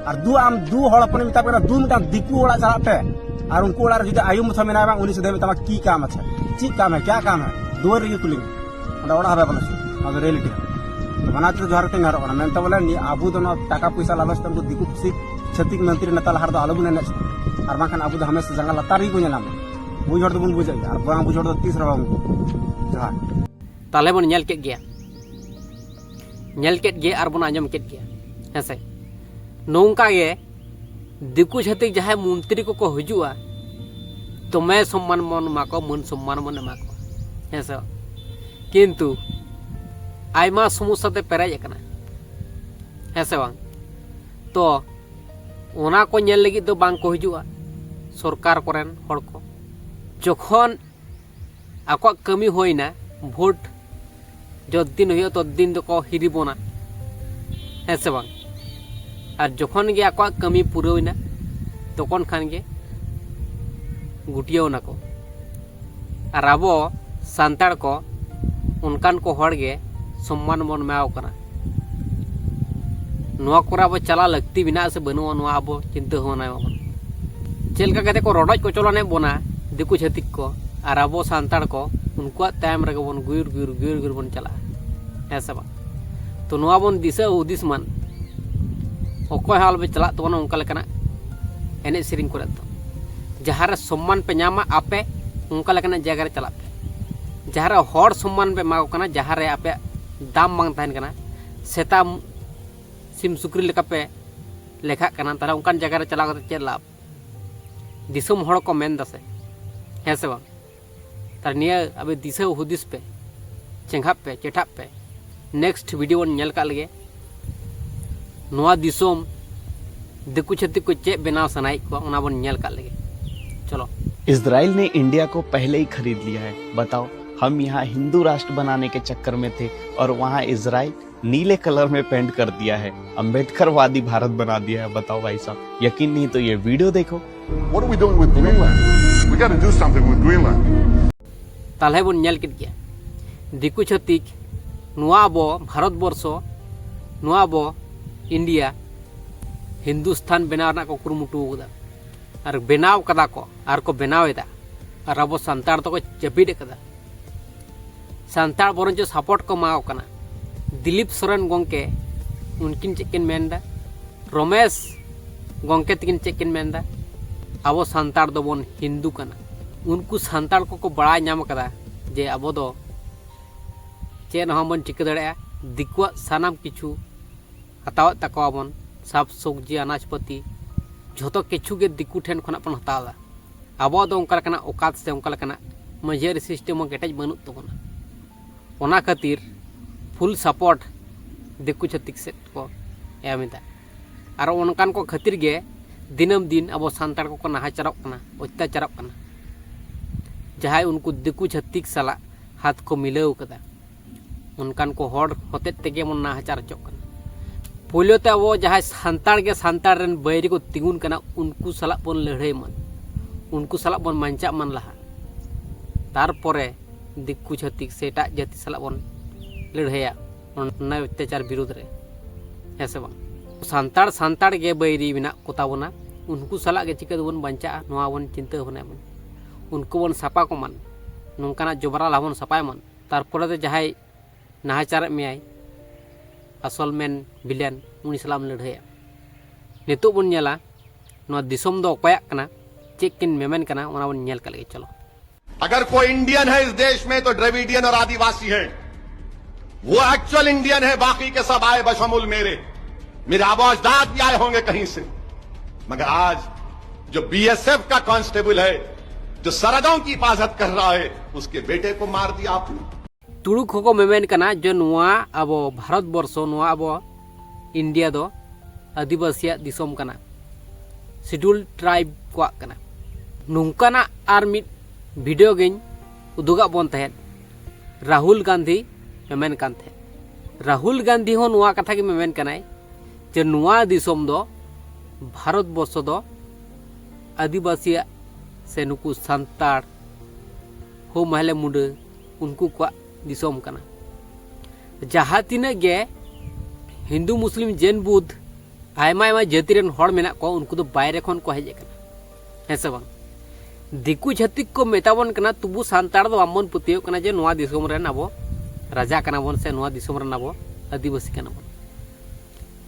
ᱟᱨ ᱫᱩ ᱟᱢ ᱫᱩ ᱦᱚᱲ ᱦᱚᱯᱚᱱᱮ ᱢᱮᱛᱟ ᱯᱮ ᱠᱟᱱᱟ, "ᱫᱩ ᱢᱤᱫᱴᱟᱝ ᱫᱤᱠᱩ ᱚᱲᱟᱜ ᱪᱟᱞᱟᱜ ᱯᱮ", ᱟᱨ ᱩᱱᱠᱩ ᱚᱲᱟᱜ ᱨᱮ ᱡᱩᱫᱤ ᱟᱭᱳ ᱢᱚᱛᱚ ᱢᱮᱱᱟᱭᱟ ᱵᱟᱝ, ᱩᱱᱤ ᱥᱤᱫᱷᱟᱹ ᱢᱮᱛᱟᱢᱟ, "ᱠᱤ ᱠᱟᱢ ᱟᱪᱷᱮ, ᱪᱮᱫ ᱠᱟᱢ ᱦᱮ, ᱠᱭᱟ ᱠᱟᱢ ᱦᱮ?" ᱫᱩᱣᱟᱹᱨ ᱨᱮᱜᱮ ᱠᱩᱞᱤ ᱢᱮ᱾ ᱚᱸᱰᱮ ᱚᱲᱟᱜ ᱦᱚᱸ ᱵᱟᱭ ᱵᱚᱞᱚ ᱦᱚᱪᱚᱣᱟᱜᱼᱟ᱾ ᱚᱱᱟ ᱫᱚ ᱨᱤᱭᱮᱞᱤᱴᱤ ᱠᱟᱱᱟ᱾ ᱛᱚ ᱵᱟᱱᱟᱨ ᱛᱮ ᱡᱚᱦᱟᱨ ᱠᱟᱛᱮᱧ ᱱᱮᱦᱚᱨᱚᱜ ᱠᱟᱱᱟ᱾ ᱢᱮᱱᱛᱮ ᱵᱚᱞᱮ ᱱᱤᱭᱟᱹ ᱟᱵᱚ ᱫᱚ ᱱᱚᱣᱟ ᱴᱟᱠᱟ ᱯᱚᱭᱥᱟ ᱞᱟᱞᱚᱪ ᱛᱮ ᱩᱱᱠᱩ ᱫᱤᱠᱩ ᱯᱩᱥᱤ ᱪᱷᱟᱹᱛᱤᱠ ᱢᱚᱱᱛᱨᱤ ᱱᱮᱛᱟ ᱞᱟᱦᱟ ᱨᱮᱫᱚ ᱟᱞᱚᱵᱚᱱ ᱮᱱᱮᱡ ᱦᱚᱪᱚ ᱠᱚᱣᱟ᱾ ᱟᱨ ᱵᱟᱝᱠᱷᱟᱱ ᱟᱵᱚ ᱫᱚ ᱦᱟᱢᱮᱥᱟ ᱡᱟᱸᱜᱟ ᱞᱟᱛᱟᱨ ᱨᱮᱜᱮ ᱠᱚ ᱧᱮᱞᱟ ᱵᱚᱱ᱾ ᱵᱩᱡᱽ ᱦᱚᱲ ᱫᱚᱵᱚᱱ ᱵᱩᱡᱮᱫ ᱜᱮᱭᱟ, ᱟᱨ ᱵᱟᱝ ᱵᱩᱡᱽ ᱦᱚᱲ ᱫᱚ ᱛᱤᱥ ᱨᱮᱦᱚᱸ ᱵᱟᱵᱚᱱ ᱵᱩᱡᱽ᱾ ᱡᱚᱦᱟᱨ᱾ ᱛᱟᱦᱞᱮ ᱵᱚᱱ ᱧᱮᱞ ᱠᱮᱫ ᱜᱮᱭᱟ, ᱧᱮᱞ ᱠᱮᱫ ᱜᱮ ᱟᱨ ᱵᱚᱱ ᱟᱸᱡᱚᱢ ᱠᱮᱫ ᱜᱮᱭᱟ, ᱦᱮᱸᱥᱮ? ᱱᱚᱝᱠᱟ ᱜᱮ ᱫᱤᱠᱩ ᱪᱷᱟᱹᱛᱤᱠ ᱡᱟᱦᱟᱸᱭ ᱢᱚᱱᱛᱨᱤ ᱠᱚᱠᱚ ᱦᱤᱡᱩᱜᱼᱟ, ᱫᱚᱢᱮ ᱥᱚᱢᱢᱟᱱ ᱵᱚᱱ ᱮᱢᱟ ᱠᱚᱣᱟ, ᱢᱟᱹᱱ ᱥᱚᱢᱢᱟᱱ ᱵᱚᱱ ᱮᱢᱟ ᱠᱚᱣᱟ, ᱦᱮᱸ ᱥᱮ ᱵᱟᱝ? ᱠᱤᱱᱛᱩ ᱟᱭᱢᱟ ᱥᱚᱢᱚᱥᱥᱟ ᱛᱮ ᱯᱮᱨᱮᱡ ᱟᱠᱟᱱᱟ, ᱦᱮᱸ ᱥᱮ ᱵᱟᱝ? ᱛᱚ ᱚᱱᱟ ᱠᱚ ᱧᱮᱞ ᱞᱟᱹᱜᱤᱫ ᱫᱚ ᱵᱟᱝ ᱠᱚ ᱦᱤᱡᱩᱜᱼᱟ ᱥᱚᱨᱠᱟᱨ ᱠᱚᱨᱮᱱ ᱦᱚᱲ ᱠᱚ᱾ ᱡᱚᱠᱷᱚᱱ ᱟᱠᱚᱣᱟᱜ ᱠᱟᱹᱢᱤ ᱦᱩᱭᱱᱟ, ᱵᱷᱳᱴ ᱡᱚᱛᱫᱤᱱ ᱦᱩᱭᱩᱜᱼᱟ ᱛᱚᱛᱫᱤᱱ ᱫᱚᱠᱚ ᱦᱤᱨᱤ ᱵᱚᱱᱟ, ᱦᱮᱸ ᱥᱮ ᱵᱟᱝ? ᱟᱨ ᱡᱚᱠᱷᱚᱱ ᱜᱮ ᱟᱠᱚᱣᱟᱜ ᱠᱟᱹᱢᱤ ᱯᱩᱨᱟᱹᱣᱮᱱᱟ, ᱛᱚᱠᱷᱚᱱ ᱠᱷᱟᱱ ᱜᱮ ᱜᱩᱴᱤᱭᱟᱹᱣ ᱱᱟᱠᱚ᱾ ᱟᱨ ᱟᱵᱚ ᱥᱟᱱᱛᱟᱲ ᱠᱚ ᱚᱱᱠᱟᱱ ᱠᱚ ᱦᱚᱲ ᱜᱮ ᱥᱚᱢᱢᱟᱱ ᱵᱚᱱ ᱮᱢᱟ ᱠᱚ ᱠᱟᱱᱟ᱾ ᱱᱚᱣᱟ ᱠᱚᱨᱮ ᱟᱵᱚ ᱪᱟᱞᱟᱜ ᱞᱟᱹᱠᱛᱤ ᱢᱮᱱᱟᱜᱼᱟ ᱥᱮ ᱵᱟᱹᱱᱩᱜᱼᱟ, ᱱᱚᱣᱟ ᱟᱵᱚ ᱪᱤᱱᱛᱟᱹ ᱵᱷᱟᱵᱽᱱᱟᱭ ᱢᱟᱵᱚᱱ᱾ ᱪᱮᱫ ᱞᱮᱠᱟ ᱠᱟᱛᱮ ᱠᱚ ᱨᱚᱰᱚᱡ ᱠᱚᱪᱚᱞᱚᱱᱮᱫ ᱵᱚᱱᱟ ᱫᱤᱠᱩ ᱪᱷᱟᱹᱛᱤᱠ ᱠᱚ, ᱟᱨ ᱟᱵᱚ ᱥᱟᱱᱛᱟᱲ ᱠᱚ ᱩᱱᱠᱩᱣᱟᱜ ᱛᱟᱭᱚᱢ ᱨᱮᱜᱮ ᱵᱚᱱ ᱜᱩᱭᱩᱨ ᱜᱩᱭᱩᱨ ᱜᱩᱭᱩᱨ ᱜᱩᱭᱩᱨ ᱵᱚᱱ ᱪᱟᱞᱟᱜᱼᱟ, ᱦᱮᱸ ᱥᱮ ᱵᱟᱝ? ᱛᱚ ᱱᱚᱣᱟ ᱵᱚᱱ ᱫᱤᱥᱟᱹ ᱦᱩᱫᱤᱥ ᱢᱟᱱ, ᱚᱠᱚᱭ ᱦᱚᱸ ᱟᱞᱚᱯᱮ ᱪᱟᱞᱟᱜ ᱛᱟᱵᱚᱱᱟ ᱚᱱᱠᱟ ᱞᱮᱠᱟᱱᱟᱜ ᱮᱱᱮᱡ ᱥᱮᱨᱮᱧ ᱠᱚᱨᱮ ᱫᱚ᱾ ᱡᱟᱦᱟᱸ ᱨᱮ ᱥᱚᱢᱢᱟᱱ ᱯᱮ ᱧᱟᱢᱟ ᱟᱯᱮ, ᱚᱱᱠᱟ ᱞᱮᱠᱟᱱᱟᱜ ᱡᱟᱭᱜᱟ ᱨᱮ ᱪᱟᱞᱟᱜ ᱯᱮ᱾ ᱡᱟᱦᱟᱸ ᱨᱮ ᱦᱚᱲ ᱥᱚᱢᱢᱟᱱ ᱯᱮ ᱮᱢᱟ ᱠᱚ ᱠᱟᱱᱟ, ᱡᱟᱦᱟᱸ ᱨᱮ ᱟᱯᱮᱭᱟᱜ ᱫᱟᱢ ᱵᱟᱝ ᱛᱟᱦᱮᱱ ᱠᱟᱱᱟ, ᱥᱮᱛᱟ ᱥᱤᱢ ᱥᱩᱠᱨᱤ ᱞᱮᱠᱟ ᱯᱮ ᱞᱮᱠᱷᱟᱜ ᱠᱟᱱᱟ, ᱛᱟᱦᱚᱞᱮ ᱚᱱᱠᱟᱱ ᱡᱟᱭᱜᱟ ᱨᱮ ᱪᱟᱞᱟᱣ ᱠᱟᱛᱮ ᱪᱮᱫ ᱞᱟᱵᱷ? ᱫᱤᱥᱚᱢ ᱦᱚᱲ ᱠᱚ ᱢᱮᱱ ᱫᱟ ᱥᱮ, ᱦᱮᱸ ᱥᱮ ᱵᱟᱝ? ᱛᱟᱦᱚᱞᱮ ᱱᱤᱭᱟᱹ ᱟᱵᱮ ᱫᱤᱥᱟᱹ ᱦᱩᱫᱤᱥ ᱯᱮ, ᱪᱮᱸᱜᱷᱟᱜ ᱯᱮ, ᱪᱮᱴᱷᱟᱜ ᱯᱮ᱾ ᱱᱮᱠᱥᱴ ᱵᱷᱤᱰᱤᱭᱳ ᱵᱚᱱ ᱧᱮᱞ ᱠᱟᱜ ᱞᱮᱜᱮ, ᱱᱚᱣᱟ ᱫᱤᱥᱚᱢ ᱫᱤᱠᱩ ᱪᱷᱟᱹᱛᱤᱠ ᱠᱚ ᱪᱮᱫ ᱵᱮᱱᱟᱣ ᱥᱟᱱᱟᱭᱮᱫ ᱠᱚᱣᱟ, ᱚᱱᱟ ᱵᱚᱱ ᱧᱮᱞ ᱠᱟᱜ ᱞᱮᱜᱮ᱾ ᱪᱚᱞᱚ᱾ इसराइल ने इंडिया को पहले ही खरीद लिया है। बताओ, हम यहाँ हिंदू राष्ट्र बनाने के चक्कर में थे और वहाँ इसराइल नीले कलर में पेंट कर दिया है, अम्बेडकरवादी भारत बना दिया है। बताओ भाई साहब, यकीन नहीं तो ये वीडियो देखो। What are we doing with Greenland? We got to do something with Greenland. ᱛᱟᱦᱞᱮ ᱵᱚᱱ ᱧᱮᱞ ᱠᱮᱫ ᱜᱮᱭᱟ, ᱫᱤᱠᱩ ᱪᱷᱟᱹᱛᱤᱠ ᱱᱚᱣᱟ ᱟᱵᱚ ᱵᱷᱟᱨᱚᱛ ᱵᱚᱨᱥᱚ, ᱱᱚᱣᱟ ᱟᱵᱚ ᱤᱱᱰᱤᱭᱟ, ᱦᱤᱱᱫᱩᱥᱛᱷᱟᱱ ᱵᱮᱱᱟᱣ ᱨᱮᱱᱟᱜ ᱠᱚ ᱠᱩᱨᱩᱢᱩᱴᱩ ᱟᱠᱟᱫᱟ, ᱟᱨ ᱵᱮᱱᱟᱣ ᱠᱟᱫᱟ ᱠᱚ, ᱟᱨ ᱠᱚ ᱵᱮᱱᱟᱣ ᱮᱫᱟ, ᱟᱨ ᱟᱵᱚ ᱥᱟᱱᱛᱟᱲ ᱫᱚᱠᱚ ᱡᱟᱹᱯᱤᱫ ᱟᱠᱟᱫᱟ᱾ ᱥᱟᱱᱛᱟᱲ ᱵᱚᱨᱚᱝ ᱪᱚ ᱥᱟᱯᱳᱨᱴ ᱠᱚ ᱮᱢᱟ ᱠᱚ ᱠᱟᱱᱟ᱾ ᱫᱤᱞᱤᱯ ᱥᱚᱨᱮᱱ ᱜᱚᱢᱠᱮ, ᱩᱱᱠᱤᱱ ᱪᱮᱫ ᱠᱤᱱ ᱢᱮᱱᱫᱟ? ᱨᱚᱢᱮᱥ ᱜᱚᱢᱠᱮ ᱛᱟᱹᱠᱤᱱ ᱪᱮᱫ ᱠᱤᱱ ᱢᱮᱱᱫᱟ? ᱟᱵᱚ ᱥᱟᱱᱛᱟᱲ ᱫᱚᱵᱚᱱ ᱦᱤᱱᱫᱩ ᱠᱟᱱᱟ᱾ ᱩᱱᱠᱩ ᱥᱟᱱᱛᱟᱲ ᱠᱚᱠᱚ ᱵᱟᱲᱟᱭ ᱧᱟᱢ ᱠᱟᱫᱟ ᱡᱮ ᱟᱵᱚ ᱫᱚ ᱪᱮᱫ ᱦᱚᱸ ᱵᱚᱱ ᱪᱤᱠᱟᱹ ᱫᱟᱲᱮᱭᱟᱜᱼᱟ, ᱫᱤᱠᱩᱣᱟᱜ ᱥᱟᱱᱟᱢ ᱠᱤᱪᱷᱩ ᱦᱟᱛᱟᱣᱮᱫ ᱛᱟᱠᱚᱣᱟᱵᱚᱱ, ᱥᱟᱠ ᱥᱚᱵᱽᱡᱤ, ᱟᱱᱟᱡᱽ ᱯᱟᱹᱛᱤ, ᱡᱷᱚᱛᱚ ᱠᱤᱪᱷᱩ ᱜᱮ ᱫᱤᱠᱩ ᱴᱷᱮᱱ ᱠᱷᱚᱱᱟᱜ ᱵᱚᱱ ᱦᱟᱛᱟᱣ ᱮᱫᱟ᱾ ᱟᱵᱚᱣᱟᱜ ᱫᱚ ᱚᱱᱠᱟ ᱞᱮᱠᱟᱱᱟᱜ ᱚᱠᱟᱛ ᱥᱮ ᱚᱱᱠᱟ ᱞᱮᱠᱟᱱᱟᱜ ᱢᱟᱹᱡᱷᱤᱭᱟᱹᱨᱤ ᱥᱤᱥᱴᱮᱢ ᱦᱚᱸ ᱠᱮᱴᱮᱡ ᱵᱟᱹᱱᱩᱜ ᱛᱟᱵᱚᱱᱟ᱾ ᱚᱱᱟ ᱠᱷᱟᱹᱛᱤᱨ ᱯᱷᱩᱞ ᱥᱟᱯᱳᱨᱴ ᱫᱤᱠᱩ ᱪᱷᱟᱹᱛᱤᱠ ᱥᱮᱫ ᱠᱚ ᱮᱢ ᱮᱫᱟ᱾ ᱟᱨ ᱚᱱᱠᱟᱱ ᱠᱚ ᱠᱷᱟᱹᱛᱤᱨ ᱜᱮ ᱫᱤᱱᱟᱹᱢ ᱫᱤᱱ ᱟᱵᱚ ᱥᱟᱱᱛᱟᱲ ᱠᱚᱠᱚ ᱱᱟᱦᱟᱪᱟᱨᱚᱜ ᱠᱟᱱᱟ, ᱚᱛᱛᱟᱪᱟᱨᱚᱜ ᱠᱟᱱᱟ᱾ ᱡᱟᱦᱟᱸᱭ ᱩᱱᱠᱩ ᱫᱤᱠᱩ ᱪᱷᱟᱹᱛᱤᱠ ᱥᱟᱞᱟᱜ ᱦᱟᱛ ᱠᱚ ᱢᱤᱞᱟᱹᱣ ᱠᱟᱫᱟ, ᱚᱱᱠᱟᱱ ᱠᱚ ᱦᱚᱲ ᱦᱚᱛᱮᱡ ᱛᱮᱜᱮ ᱵᱚᱱ ᱱᱟᱦᱟᱪᱟᱨ ᱦᱚᱪᱚᱜ ᱠᱟᱱᱟ᱾ ᱯᱳᱭᱞᱳ ᱛᱮ ᱟᱵᱚ ᱡᱟᱦᱟᱸᱭ ᱥᱟᱱᱛᱟᱲ ᱜᱮ ᱥᱟᱱᱛᱟᱲ ᱨᱮᱱ ᱵᱟᱹᱭᱨᱤ ᱠᱚ ᱛᱤᱸᱜᱩᱱ ᱠᱟᱱᱟ, ᱩᱱᱠᱩ ᱥᱟᱞᱟᱜ ᱵᱚᱱ ᱞᱟᱹᱲᱦᱟᱹᱭ ᱢᱟ, ᱩᱱᱠᱩ ᱥᱟᱞᱟᱜ ᱵᱚᱱ ᱵᱟᱧᱪᱟᱜ ᱢᱟ ᱞᱟᱦᱟ, ᱛᱟᱨᱯᱚᱨᱮ ᱫᱤᱠᱩ ᱪᱷᱟᱹᱛᱤᱠ ᱥᱮ ᱮᱴᱟᱜ ᱡᱟᱹᱛᱤ ᱥᱟᱞᱟᱜ ᱵᱚᱱ ᱞᱟᱹᱲᱦᱟᱹᱭᱟ, ᱚᱱᱟ ᱚᱛᱛᱟᱪᱟᱨ ᱵᱤᱨᱩᱫᱽ ᱨᱮ, ᱦᱮᱸ ᱥᱮ ᱵᱟᱝ? ᱥᱟᱱᱛᱟᱲ ᱥᱟᱱᱛᱟᱲ ᱜᱮ ᱵᱟᱹᱭᱨᱤ ᱢᱮᱱᱟᱜ ᱠᱚᱛᱟ ᱵᱚᱱᱟ, ᱩᱱᱠᱩ ᱥᱟᱞᱟᱜ ᱜᱮ ᱪᱤᱠᱟᱹ ᱛᱮᱵᱚᱱ ᱵᱟᱧᱪᱟᱜᱼᱟ, ᱱᱚᱣᱟ ᱵᱚᱱ ᱪᱤᱱᱛᱟᱹ ᱵᱷᱟᱵᱽᱱᱟᱭ ᱢᱟ᱾ ᱩᱱᱠᱩ ᱵᱚᱱ ᱥᱟᱯᱟ ᱠᱚᱢᱟ, ᱱᱚᱝᱠᱟᱱᱟᱜ ᱡᱚᱵᱽᱨᱟ ᱞᱟᱦᱟ ᱵᱚᱱ ᱥᱟᱯᱟᱭ ᱢᱟ, ᱛᱟᱨᱯᱚᱨᱮ ᱫᱚ ᱡᱟᱦᱟᱸᱭ ᱱᱟᱦᱟᱪᱟᱨᱮᱫ ᱢᱮᱭᱟᱭ, ᱟᱥᱚᱞ ᱢᱮᱱ ᱵᱷᱤᱞᱮᱱ, ᱩᱱᱤ ᱥᱟᱞᱟᱜ ᱮᱢ ᱞᱟᱹᱲᱦᱟᱹᱭᱟ᱾ ᱱᱤᱛᱚᱜ ᱵᱚᱱ ᱧᱮᱞᱟ ᱱᱚᱣᱟ ᱫᱤᱥᱚᱢ ᱫᱚ ᱚᱠᱚᱭᱟᱜ ᱠᱟᱱᱟ, ᱪᱮᱫ ᱠᱤᱱ ᱢᱮᱢᱮᱱ ᱠᱟᱱᱟ, ᱚᱱᱟ ᱵᱚᱱ ᱧᱮᱞ ᱠᱟᱜ ᱞᱮᱜᱮ᱾ ᱪᱚᱞᱚ᱾ अगर कोई इंडियन है इस देश में तो द्रविडियन और आदिवासी है। वो एक्चुअल इंडियन है, बाकी के सब आए बशमूल मेरे। मेरे आबो अजदाद भी आए होंगे कहीं से। मगर आज जो बीएसएफ का कांस्टेबल है, जो सरहदों की हिफाजत कर रहा है, उसके बेटे को मार दिया आपने। ᱛᱩᱲᱩᱠ ᱦᱚᱸᱠᱚ ᱢᱮᱢᱮᱱ ᱠᱟᱱᱟ ᱡᱮ ᱱᱚᱣᱟ ᱟᱵᱚ ᱵᱷᱟᱨᱚᱛ ᱵᱚᱨᱥᱚ, ᱱᱚᱣᱟ ᱟᱵᱚ ᱤᱱᱰᱤᱭᱟ ᱫᱚ ᱟᱹᱫᱤᱵᱟᱹᱥᱤᱭᱟᱜ ᱫᱤᱥᱚᱢ ᱠᱟᱱᱟ, ᱥᱤᱰᱩᱞ ᱴᱨᱟᱭᱤᱵᱽ ᱠᱚᱣᱟᱜ ᱠᱟᱱᱟ᱾ ᱱᱚᱝᱠᱟᱱᱟᱜ ᱟᱨ ᱢᱤᱫ ᱵᱷᱤᱰᱤᱭᱳ ᱜᱤᱧ ᱩᱫᱩᱜᱟᱜ ᱵᱚᱱ ᱛᱟᱦᱮᱸᱫ᱾ ᱨᱟᱦᱩᱞ ᱜᱟᱱᱫᱷᱤ ᱢᱮᱢᱮᱱ ᱠᱟᱱ ᱛᱟᱦᱮᱸᱫ, ᱨᱟᱦᱩᱞ ᱜᱟᱱᱫᱷᱤ ᱦᱚᱸ ᱱᱚᱣᱟ ᱠᱟᱛᱷᱟ ᱜᱮ ᱢᱮᱢᱮᱱ ᱠᱟᱱᱟᱭ ᱡᱮ ᱱᱚᱣᱟ ᱫᱤᱥᱚᱢ ᱫᱚ, ᱵᱷᱟᱨᱚᱛ ᱵᱚᱨᱥᱚ ᱫᱚ ᱟᱹᱫᱤᱵᱟᱹᱥᱤᱭᱟᱜ ᱥᱮ ᱱᱩᱠᱩ ᱥᱟᱱᱛᱟᱲ, ᱦᱳ ᱢᱟᱦᱞᱮ ᱢᱩᱰᱟᱹ, ᱩᱱᱠᱩ ᱠᱚᱣᱟᱜ ᱫᱤᱥᱚᱢ ᱠᱟᱱᱟ᱾ ᱡᱟᱦᱟᱸ ᱛᱤᱱᱟᱹᱜ ᱜᱮ ᱦᱤᱱᱫᱩ, ᱢᱩᱥᱞᱤᱢ, ᱡᱮᱱ, ᱵᱩᱫᱷ, ᱟᱭᱢᱟ ᱟᱭᱢᱟ ᱡᱟᱹᱛᱤ ᱨᱮᱱ ᱦᱚᱲ ᱢᱮᱱᱟᱜ ᱠᱚᱣᱟ, ᱩᱱᱠᱩ ᱫᱚ ᱵᱟᱭᱨᱮ ᱠᱷᱚᱱ ᱠᱚ ᱦᱮᱡ ᱟᱠᱟᱱᱟ, ᱦᱮᱸ ᱥᱮ ᱵᱟᱝ? ᱫᱤᱠᱩ ᱪᱷᱟᱹᱛᱤᱠ ᱠᱚ ᱢᱮᱛᱟ ᱵᱚᱱ ᱠᱟᱱᱟ, ᱛᱚᱵᱩ ᱥᱟᱱᱛᱟᱲ ᱫᱚ ᱵᱟᱝᱵᱚᱱ ᱯᱟᱹᱛᱭᱟᱹᱣ ᱠᱟᱱᱟ ᱡᱮ ᱱᱚᱣᱟ ᱫᱤᱥᱚᱢ ᱨᱮᱱ ᱟᱵᱚ ᱨᱟᱡᱟ ᱠᱟᱱᱟ ᱵᱚᱱ ᱥᱮ ᱱᱚᱣᱟ ᱫᱤᱥᱚᱢ ᱨᱮᱱ ᱟᱵᱚ ᱟᱹᱫᱤᱵᱟᱹᱥᱤ ᱠᱟᱱᱟ ᱵᱚᱱ᱾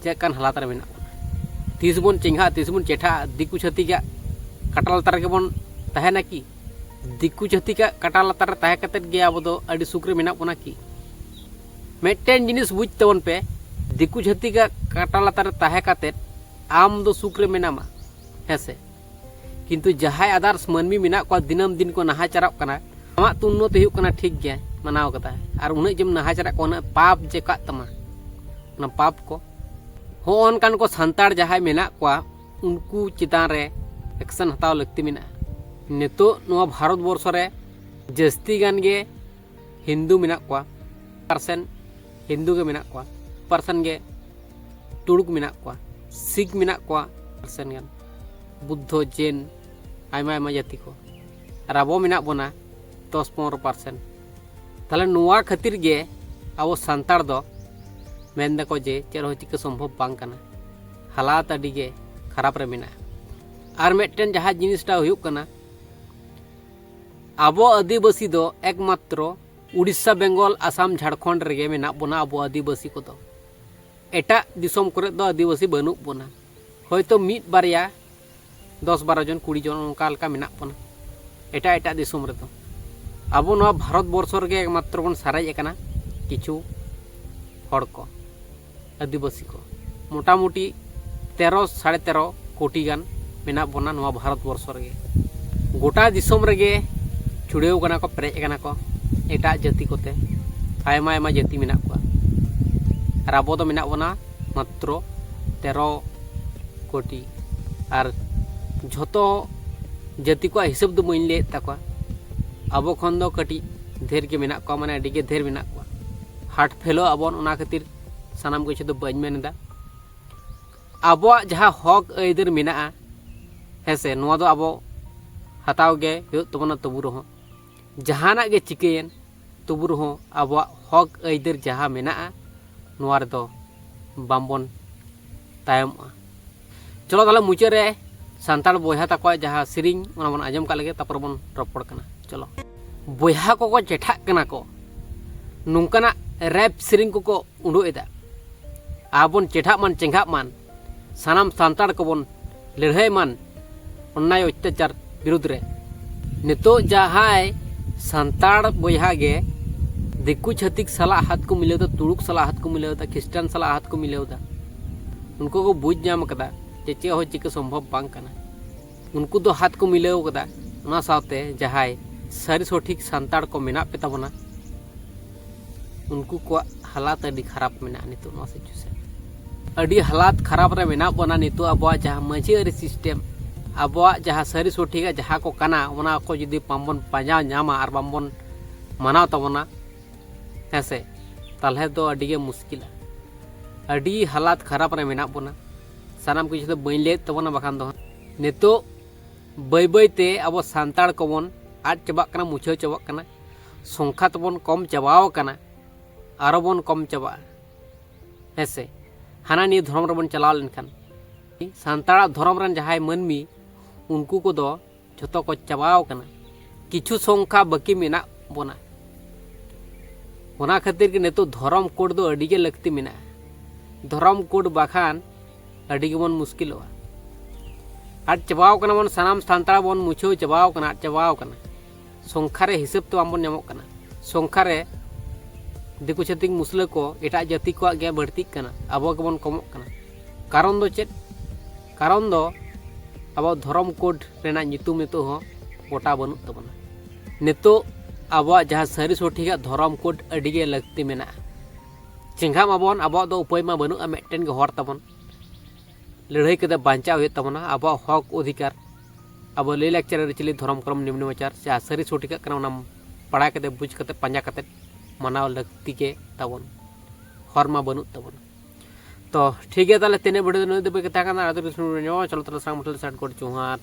ᱪᱮᱫ ᱞᱮᱠᱟᱱ ᱦᱟᱞᱟᱛ ᱨᱮ ᱢᱮᱱᱟᱜ ᱵᱚᱱᱟ? ᱛᱤᱥ ᱵᱚᱱ ᱪᱮᱸᱜᱷᱟᱜᱼᱟ, ᱛᱤᱥ ᱵᱚᱱ ᱪᱮᱴᱷᱟᱜᱼᱟ? ᱫᱤᱠᱩ ᱪᱷᱟᱹᱛᱤᱠᱟᱜ ᱠᱟᱴᱟ ᱞᱟᱛᱟᱨ ᱨᱮᱜᱮ ᱵᱚᱱ ᱛᱟᱦᱮᱱᱟ ᱠᱤ? ᱫᱤᱠᱩ ᱪᱷᱟᱹᱛᱤᱠᱟᱜ ᱠᱟᱴᱟ ᱞᱟᱛᱟᱨ ᱨᱮ ᱛᱟᱦᱮᱸ ᱠᱟᱛᱮᱫ ᱜᱮ ᱟᱵᱚ ᱫᱚ ᱟᱹᱰᱤ ᱥᱩᱠ ᱨᱮ ᱢᱮᱱᱟᱜ ᱵᱚᱱᱟ ᱠᱤ? ᱢᱤᱫᱴᱮᱱ ᱡᱤᱱᱤᱥ ᱵᱩᱡᱽ ᱛᱟᱵᱚᱱ ᱯᱮ, ᱫᱤᱠᱩ ᱪᱷᱟᱹᱛᱤᱠᱟᱜ ᱠᱟᱴᱟ ᱞᱟᱛᱟᱨ ᱨᱮ ᱛᱟᱦᱮᱸ ᱠᱟᱛᱮᱫ ᱟᱢ ᱫᱚ ᱥᱩᱠ ᱨᱮ ᱢᱮᱱᱟᱢᱟ, ᱦᱮᱸ ᱥᱮ? ᱠᱤᱱᱛᱩ ᱡᱟᱦᱟᱸᱭ ᱟᱫᱟᱨᱥ ᱢᱟᱹᱱᱢᱤ ᱢᱮᱱᱟᱜ ᱠᱚᱣᱟ, ᱫᱤᱱᱟᱹᱢ ᱫᱤᱱ ᱠᱚ ᱱᱟᱦᱟᱪᱟᱨᱚᱜ ᱠᱟᱱᱟ, ᱟᱢᱟᱜ ᱛᱚ ᱩᱱᱱᱚᱛᱤ ᱦᱩᱭᱩᱜ ᱠᱟᱱᱟ, ᱴᱷᱤᱠ ᱜᱮᱭᱟ, ᱢᱟᱱᱟᱣ ᱠᱟᱫᱟ, ᱟᱨ ᱩᱱᱟᱹᱜ ᱡᱮᱢ ᱱᱟᱦᱟᱪᱟᱨᱚᱜ ᱠᱟᱱᱟ, ᱩᱱᱟᱹᱜ ᱯᱟᱯ ᱡᱮ ᱠᱟᱜ ᱛᱟᱢᱟ, ᱚᱱᱟ ᱯᱟᱯ ᱠᱚ᱾ ᱦᱚᱸᱜᱼᱚ ᱚᱱᱠᱟᱱ ᱠᱚ ᱥᱟᱱᱛᱟᱲ ᱡᱟᱦᱟᱸᱭ ᱢᱮᱱᱟᱜ ᱠᱚᱣᱟ, ᱩᱱᱠᱩ ᱪᱮᱛᱟᱱ ᱨᱮ ᱮᱠᱥᱮᱱ ᱦᱟᱛᱟᱣ ᱞᱟᱹᱠᱛᱤ ᱢᱮᱱᱟᱜᱼᱟ᱾ ᱱᱤᱛᱚᱜ ᱱᱚᱣᱟ ᱵᱷᱟᱨᱚᱛ ᱵᱚᱨᱥᱚ ᱨᱮ ᱡᱟᱹᱥᱛᱤ ᱜᱟᱱ ᱜᱮ ᱦᱤᱱᱫᱩ ᱢᱮᱱᱟᱜ ᱠᱚᱣᱟ, ᱯᱟᱨᱥᱮᱱ ᱦᱤᱱᱫᱩ ᱜᱮ ᱢᱮᱱᱟᱜ ᱠᱚᱣᱟ, ᱯᱟᱨᱥᱮᱱ ᱜᱮ ᱛᱩᱲᱩᱠ ᱢᱮᱱᱟᱜ ᱠᱚᱣᱟ, ᱥᱤᱠᱷ ᱢᱮᱱᱟᱜ ᱠᱚᱣᱟ, ᱯᱟᱨᱥᱮᱱ ᱜᱟᱱ ᱵᱩᱫᱽᱫᱷᱚ, ᱡᱮᱱ, ᱟᱭᱢᱟ ᱟᱭᱢᱟ ᱡᱟᱹᱛᱤ ᱠᱚ, ᱟᱨ ᱟᱵᱚ ᱢᱮᱱᱟᱜ ᱵᱚᱱᱟ ᱫᱚᱥ ᱯᱚᱱᱨᱚ ᱯᱟᱨᱥᱮᱱ᱾ ᱛᱟᱦᱞᱮ ᱱᱚᱣᱟ ᱠᱷᱟᱹᱛᱤᱨ ᱜᱮ ᱟᱵᱚ ᱥᱟᱱᱛᱟᱲ ᱫᱚ ᱢᱮᱱ ᱫᱟᱠᱚ ᱡᱮ ᱪᱮᱫ ᱦᱚᱸ ᱪᱤᱠᱟᱹ ᱥᱚᱢᱵᱷᱚᱵ ᱵᱟᱝ ᱠᱟᱱᱟ, ᱦᱟᱞᱟᱛ ᱟᱹᱰᱤ ᱜᱮ ᱠᱷᱟᱨᱟᱯ ᱨᱮ ᱢᱮᱱᱟᱜᱼᱟ᱾ ᱟᱨ ᱢᱤᱫᱴᱮᱱ ᱡᱟᱦᱟᱸ ᱡᱤᱱᱤᱥᱴᱟ ᱦᱩᱭᱩᱜ ᱠᱟᱱᱟ, ᱟᱵᱚ ᱟᱹᱫᱤᱵᱟᱹᱥᱤ ᱫᱚ ᱮᱠᱢᱟᱛᱨᱚ ᱩᱲᱤᱥᱥᱟ, ᱵᱮᱝᱜᱚᱞ, ᱟᱥᱟᱢ, ᱡᱷᱟᱲᱠᱷᱚᱸᱰ ᱨᱮᱜᱮ ᱢᱮᱱᱟᱜ ᱵᱚᱱᱟ ᱟᱵᱚ ᱟᱹᱫᱤᱵᱟᱹᱥᱤ ᱠᱚᱫᱚ᱾ ᱮᱴᱟᱜ ᱫᱤᱥᱚᱢ ᱠᱚᱨᱮ ᱫᱚ ᱟᱹᱫᱤᱵᱟᱹᱥᱤ ᱵᱟᱹᱱᱩᱜ ᱵᱚᱱᱟ᱾ ᱦᱚᱭᱛᱳ ᱢᱤᱫ ᱵᱟᱨᱭᱟ, ᱫᱚᱥ ᱵᱟᱨᱚ ᱡᱚᱱ, ᱠᱩᱲᱤ ᱡᱚᱱ, ᱚᱱᱠᱟ ᱞᱮᱠᱟ ᱢᱮᱱᱟᱜ ᱵᱚᱱᱟ ᱮᱴᱟᱜ ᱮᱴᱟᱜ ᱫᱤᱥᱚᱢ ᱨᱮᱫᱚ᱾ ᱟᱵᱚ ᱱᱚᱣᱟ ᱵᱷᱟᱨᱚᱛ ᱵᱚᱨᱥᱚ ᱨᱮᱜᱮ ᱮᱠᱢᱟᱛᱨᱚ ᱵᱚᱱ ᱥᱟᱨᱮᱡ ᱟᱠᱟᱱᱟ ᱠᱤᱪᱷᱩ ᱦᱚᱲ ᱠᱚ, ᱟᱹᱫᱤᱵᱟᱹᱥᱤ ᱠᱚ᱾ ᱢᱚᱴᱟᱢᱩᱴᱤ ᱛᱮᱨᱚ, ᱥᱟᱲᱮ ᱛᱮᱨᱚ ᱠᱳᱴᱤ ᱜᱟᱱ ᱢᱮᱱᱟᱜ ᱵᱚᱱᱟ ᱱᱚᱣᱟ ᱵᱷᱟᱨᱚᱛ ᱵᱚᱨᱥᱚ ᱨᱮᱜᱮ᱾ ᱜᱚᱴᱟ ᱫᱤᱥᱚᱢ ᱨᱮᱜᱮ ᱪᱷᱩᱲᱟᱹᱣ ᱠᱟᱱᱟ ᱠᱚ, ᱯᱮᱨᱮᱡ ᱟᱠᱟᱱᱟ ᱠᱚ ᱮᱴᱟᱜ ᱡᱟᱹᱛᱤ ᱠᱚᱛᱮ᱾ ᱟᱭᱢᱟ ᱟᱭᱢᱟ ᱡᱟᱹᱛᱤ ᱢᱮᱱᱟᱜ ᱠᱚᱣᱟ, ᱟᱨ ᱟᱵᱚ ᱫᱚ ᱢᱮᱱᱟᱜ ᱵᱚᱱᱟ ᱢᱟᱛᱨᱚ ᱛᱮᱨᱚ ᱠᱳᱴᱤ᱾ ᱟᱨ ᱡᱷᱚᱛᱚ ᱡᱟᱹᱛᱤ ᱠᱚᱣᱟᱜ ᱦᱤᱥᱟᱹᱵ ᱫᱚ ᱵᱟᱹᱧ ᱞᱟᱹᱭᱮᱫ ᱛᱟᱠᱚᱣᱟ, ᱟᱵᱚ ᱠᱷᱚᱱ ᱫᱚ ᱠᱟᱹᱴᱤᱡ ᱰᱷᱮᱨ ᱜᱮ ᱢᱮᱱᱟᱜ ᱠᱚᱣᱟ, ᱢᱟᱱᱮ ᱟᱹᱰᱤ ᱜᱮ ᱰᱷᱮᱨ ᱢᱮᱱᱟᱜ ᱠᱚᱣᱟ᱾ ᱦᱟᱨᱴ ᱯᱷᱮᱞᱚᱜ ᱟᱵᱚᱱ, ᱚᱱᱟ ᱠᱷᱟᱹᱛᱤᱨ ᱥᱟᱱᱟᱢ ᱠᱤᱪᱷᱩ ᱫᱚ ᱵᱟᱹᱧ ᱢᱮᱱ ᱮᱫᱟ᱾ ᱟᱵᱚᱣᱟᱜ ᱡᱟᱦᱟᱸ ᱦᱚᱠ ᱟᱹᱭᱫᱟᱹᱨ ᱢᱮᱱᱟᱜᱼᱟ, ᱦᱮᱸ ᱥᱮ, ᱱᱚᱣᱟ ᱫᱚ ᱟᱵᱚ ᱦᱟᱛᱟᱣ ᱜᱮ ᱦᱩᱭᱩᱜ ᱛᱟᱵᱚᱱᱟ᱾ ᱛᱚᱵᱩ ᱨᱮᱦᱚᱸ ᱡᱟᱦᱟᱱᱟᱜ ᱜᱮ ᱪᱤᱠᱟᱹᱭᱮᱱ, ᱛᱚᱵᱩ ᱨᱮᱦᱚᱸ ᱟᱵᱚᱣᱟᱜ ᱦᱚᱠ ᱟᱹᱭᱫᱟᱹᱨ ᱡᱟᱦᱟᱸ ᱢᱮᱱᱟᱜᱼᱟ, ᱱᱚᱣᱟ ᱨᱮᱫᱚ ᱵᱟᱝᱵᱚᱱ ᱛᱟᱭᱚᱢᱚᱜᱼᱟ᱾ ᱪᱚᱞᱚ ᱛᱟᱦᱞᱮ ᱢᱩᱪᱟᱹᱫ ᱨᱮ ᱥᱟᱱᱛᱟᱲ ᱵᱚᱭᱦᱟ ᱛᱟᱠᱚᱣᱟᱜ ᱡᱟᱦᱟᱸ ᱥᱮᱨᱮᱧ, ᱚᱱᱟ ᱵᱚᱱ ᱟᱸᱡᱚᱢ ᱠᱟᱜ ᱞᱮᱜᱮ, ᱛᱟᱨᱯᱚᱨᱮ ᱵᱚᱱ ᱨᱚᱯᱚᱲ ᱠᱟᱱᱟ᱾ ᱪᱚᱞᱚ᱾ ᱵᱚᱭᱦᱟ ᱠᱚᱠᱚ ᱪᱮᱴᱷᱟᱜ ᱠᱟᱱᱟ ᱠᱚ, ᱱᱚᱝᱠᱟᱱᱟᱜ ᱨᱮᱯ ᱥᱮᱨᱮᱧ ᱠᱚᱠᱚ ᱩᱰᱩᱠ ᱮᱫᱟ᱾ ᱟᱵᱚᱱ ᱪᱮᱴᱷᱟᱜ ᱢᱟᱱ, ᱪᱮᱸᱜᱷᱟᱜ ᱢᱟᱱ, ᱥᱟᱱᱟᱢ ᱥᱟᱱᱛᱟᱲ ᱠᱚᱵᱚᱱ ᱞᱟᱹᱲᱦᱟᱹᱭ ᱢᱟᱱ ᱚᱱᱱᱟᱭ ᱚᱛᱛᱟᱪᱟᱨ ᱵᱤᱨᱩᱫᱽ ᱨᱮ᱾ ᱱᱤᱛᱚᱜ ᱡᱟᱦᱟᱸᱭ ᱥᱟᱱᱛᱟᱲ ᱵᱚᱭᱦᱟ ᱜᱮ ᱫᱤᱠᱩ ᱪᱷᱟᱹᱛᱤᱠ ᱥᱟᱞᱟᱜ ᱦᱟᱛ ᱠᱚ ᱢᱤᱞᱟᱹᱣ ᱮᱫᱟ, ᱛᱩᱲᱩᱠ ᱥᱟᱞᱟᱜ ᱦᱟᱛ ᱠᱚ ᱢᱤᱞᱟᱹᱣ ᱮᱫᱟ, ᱠᱷᱨᱤᱥᱴᱟᱱ ᱥᱟᱞᱟᱜ ᱦᱟᱛ ᱠᱚ ᱢᱤᱞᱟᱹᱣ ᱮᱫᱟ, ᱩᱱᱠᱩ ᱠᱚ ᱵᱩᱡᱽ ᱧᱟᱢ ᱠᱟᱫᱟ ᱡᱮ ᱪᱮᱫ ᱦᱚᱸ ᱪᱤᱠᱟᱹ ᱥᱚᱢᱵᱷᱚᱵ ᱵᱟᱝ ᱠᱟᱱᱟ᱾ ᱩᱱᱠᱩ ᱫᱚ ᱦᱟᱛ ᱠᱚ ᱢᱤᱞᱟᱹᱣ ᱠᱟᱫᱟ᱾ ᱚᱱᱟ ᱥᱟᱶᱛᱮ ᱡᱟᱦᱟᱸᱭ ᱥᱟᱹᱨᱤ ᱥᱚᱴᱷᱤᱠ ᱥᱟᱱᱛᱟᱲ ᱠᱚ ᱢᱮᱱᱟᱜ ᱯᱮ ᱛᱟᱵᱚᱱᱟ, ᱩᱱᱠᱩ ᱠᱚᱣᱟᱜ ᱦᱟᱞᱟᱛ ᱟᱹᱰᱤ ᱠᱷᱟᱨᱟᱯ ᱢᱮᱱᱟᱜᱼᱟ ᱱᱤᱛᱚᱜ ᱱᱚᱣᱟ ᱥᱤᱪᱩᱭᱮᱥᱚᱱ᱾ ᱟᱹᱰᱤ ᱦᱟᱞᱟᱛ ᱠᱷᱟᱨᱟᱯ ᱨᱮ ᱢᱮᱱᱟᱜ ᱵᱚᱱᱟ ᱱᱤᱛᱚᱜ᱾ ᱟᱵᱚᱣᱟᱜ ᱡᱟᱦᱟᱸ ᱢᱟᱹᱡᱷᱤ ᱟᱹᱨᱤ ᱥᱤᱥᱴᱮᱢ, ᱟᱵᱚᱣᱟᱜ ᱡᱟᱦᱟᱸ ᱥᱟᱹᱨᱤ ᱥᱚᱴᱷᱤᱠᱟᱜ ᱡᱟᱦᱟᱸ ᱠᱚ ᱠᱟᱱᱟ, ᱚᱱᱟ ᱠᱚ ᱡᱩᱫᱤ ᱵᱟᱝᱵᱚᱱ ᱯᱟᱸᱡᱟ ᱧᱟᱢᱟ ᱟᱨ ᱵᱟᱝᱵᱚᱱ ᱢᱟᱱᱟᱣ ᱛᱟᱵᱚᱱᱟ, ᱦᱮᱸ ᱥᱮ, ᱛᱟᱦᱚᱞᱮ ᱫᱚ ᱟᱹᱰᱤ ᱜᱮ ᱢᱩᱥᱠᱤᱞᱟ᱾ ᱟᱹᱰᱤ ᱦᱟᱞᱟᱛ ᱠᱷᱟᱨᱟᱯ ᱨᱮ ᱢᱮᱱᱟᱜ ᱵᱚᱱᱟ᱾ ᱥᱟᱱᱟᱢ ᱠᱤᱪᱷᱩ ᱫᱚ ᱵᱟᱹᱧ ᱞᱟᱹᱭᱮᱫ ᱛᱟᱵᱚᱱᱟ, ᱵᱟᱠᱷᱟᱱ ᱫᱚ ᱱᱤᱛᱚᱜ ᱵᱟᱹᱭ ᱵᱟᱹᱭ ᱛᱮ ᱟᱵᱚ ᱥᱟᱱᱛᱟᱲ ᱠᱚᱵᱚᱱ ᱟᱫ ᱪᱟᱵᱟᱜ ᱠᱟᱱᱟ, ᱢᱩᱪᱷᱟᱹᱣ ᱪᱟᱵᱟᱜ ᱠᱟᱱᱟ, ᱥᱚᱝᱠᱷᱟ ᱛᱮᱵᱚᱱ ᱠᱚᱢ ᱪᱟᱵᱟᱣ ᱠᱟᱱᱟ, ᱟᱨᱚ ᱵᱚᱱ ᱠᱚᱢ ᱪᱟᱵᱟᱜᱼᱟ, ᱦᱮᱸ ᱥᱮ᱾ ᱦᱟᱱᱟ ᱱᱤᱭᱟᱹ ᱫᱷᱚᱨᱚᱢ ᱨᱮᱵᱚᱱ ᱪᱟᱞᱟᱣ ᱞᱮᱱᱠᱷᱟᱱ ᱥᱟᱱᱛᱟᱲᱟᱜ ᱫᱷᱚᱨᱚᱢ ᱨᱮᱱ ᱡᱟᱦᱟᱸᱭ ᱢᱟᱹᱱᱢᱤ, ᱩᱱᱠᱩ ᱠᱚᱫᱚ ᱡᱷᱚᱛᱚ ᱠᱚ ᱪᱟᱵᱟᱣ ᱠᱟᱱᱟ᱾ ᱠᱤᱪᱷᱩ ᱥᱚᱝᱠᱷᱟ ᱵᱟᱹᱠᱤ ᱢᱮᱱᱟᱜ ᱵᱚᱱᱟ᱾ ᱚᱱᱟ ᱠᱷᱟᱹᱛᱤᱨ ᱜᱮ ᱱᱤᱛᱚᱜ ᱫᱷᱚᱨᱚᱢ ᱠᱳᱰ ᱫᱚ ᱟᱹᱰᱤ ᱜᱮ ᱞᱟᱹᱠᱛᱤ ᱢᱮᱱᱟᱜᱼᱟ᱾ ᱫᱷᱚᱨᱚᱢ ᱠᱳᱰ ᱵᱟᱠᱷᱟᱱ ᱟᱹᱰᱤ ᱜᱮᱵᱚᱱ ᱢᱩᱥᱠᱤᱞᱚᱜᱼᱟ᱾ ᱟᱫ ᱪᱟᱵᱟᱣ ᱠᱟᱱᱟ ᱵᱚᱱ, ᱥᱟᱱᱟᱢ ᱥᱟᱱᱛᱟᱲ ᱵᱚᱱ ᱢᱩᱪᱷᱟᱹᱣ ᱪᱟᱵᱟᱣ ᱠᱟᱱᱟ, ᱟᱫ ᱪᱟᱵᱟᱣ ᱠᱟᱱᱟ᱾ ᱥᱚᱝᱠᱷᱟ ᱨᱮ ᱦᱤᱥᱟᱹᱵ ᱛᱮ ᱵᱟᱝᱵᱚᱱ ᱧᱟᱢᱚᱜ ᱠᱟᱱᱟ᱾ ᱥᱚᱝᱠᱷᱟ ᱨᱮ ᱫᱤᱠᱩ ᱪᱷᱟᱹᱛᱤᱠ ᱢᱩᱥᱞᱟᱹ ᱠᱚ, ᱮᱴᱟᱜ ᱡᱟᱹᱛᱤ ᱠᱚᱣᱟᱜ ᱜᱮ ᱵᱟᱹᱲᱛᱤᱜ ᱠᱟᱱᱟ, ᱟᱵᱚ ᱜᱮᱵᱚᱱ ᱠᱚᱢᱚᱜ ᱠᱟᱱᱟ᱾ ᱠᱟᱨᱚᱱ ᱫᱚ ᱪᱮᱫ? ᱠᱟᱨᱚᱱ ᱫᱚ ᱟᱵᱚ ᱫᱷᱚᱨᱚᱢ ᱠᱳᱰ ᱨᱮᱱᱟᱜ ᱧᱩᱛᱩᱢ ᱱᱤᱛᱚᱜ ᱦᱚᱸ ᱜᱚᱴᱟ ᱵᱟᱹᱱᱩᱜ ᱛᱟᱵᱚᱱᱟ᱾ ᱱᱤᱛᱚᱜ ᱟᱵᱚᱣᱟᱜ ᱡᱟᱦᱟᱸ ᱥᱟᱹᱨᱤ ᱥᱚᱴᱷᱤᱠᱟᱜ ᱫᱷᱚᱨᱚᱢ ᱠᱳᱰ ᱟᱹᱰᱤ ᱜᱮ ᱞᱟᱹᱠᱛᱤ ᱢᱮᱱᱟᱜᱼᱟ᱾ ᱪᱮᱸᱜᱷᱟᱜ ᱢᱟᱵᱚᱱ, ᱟᱵᱚᱣᱟᱜ ᱫᱚ ᱩᱯᱟᱹᱭ ᱢᱟ ᱵᱟᱹᱱᱩᱜᱼᱟ, ᱢᱤᱫᱴᱮᱱ ᱜᱮ ᱦᱚᱨ ᱛᱟᱵᱚᱱ᱾ ᱞᱟᱹᱲᱦᱟᱹᱭ ᱠᱟᱛᱮ ᱵᱟᱧᱪᱟᱣ ᱦᱩᱭᱩᱜ ᱛᱟᱵᱚᱱᱟ᱾ ᱟᱵᱚᱣᱟᱜ ᱦᱚᱠ ᱚᱫᱷᱤᱠᱟᱨ, ᱟᱵᱚ ᱞᱟᱹᱭ ᱞᱟᱠᱪᱟᱨ, ᱟᱹᱨᱤᱪᱟᱹᱞᱤ, ᱫᱷᱚᱨᱚᱢ ᱠᱚᱨᱚᱢ, ᱱᱤᱢᱱᱚ ᱟᱪᱟᱨ ᱥᱮ ᱥᱟᱹᱨᱤ ᱥᱚᱴᱷᱤᱠᱟᱜ ᱠᱟᱱᱟ, ᱚᱱᱟ ᱵᱟᱲᱟᱭ ᱠᱟᱛᱮ, ᱵᱩᱡᱽ ᱠᱟᱛᱮ, ᱯᱟᱸᱡᱟ ᱠᱟᱛᱮ ᱢᱟᱱᱟᱣ ᱞᱟᱹᱠᱛᱤ ᱜᱮ ᱛᱟᱵᱚᱱ᱾ ᱦᱚᱨ ᱢᱟ ᱵᱟᱹᱱᱩᱜ ᱛᱟᱵᱚᱱᱟ᱾ ᱛᱚ ᱴᱷᱤᱠ ᱜᱮᱭᱟ, ᱛᱟᱦᱚᱞᱮ ᱛᱮᱦᱮᱧᱟᱜ ᱵᱷᱤᱰᱤᱭᱳ ᱫᱚ ᱱᱤᱱᱟᱹᱜ ᱫᱷᱟᱹᱵᱤᱡ ᱜᱮ ᱛᱟᱦᱮᱸ ᱠᱟᱱᱟ᱾ ᱟᱫᱚ ᱪᱚᱞᱚ ᱛᱟᱦᱚᱞᱮ ᱥᱟᱝ ᱢᱩᱴᱷᱟᱹᱱ ᱥᱟᱴ ᱠᱳᱰ ᱡᱚᱦᱟᱨ᱾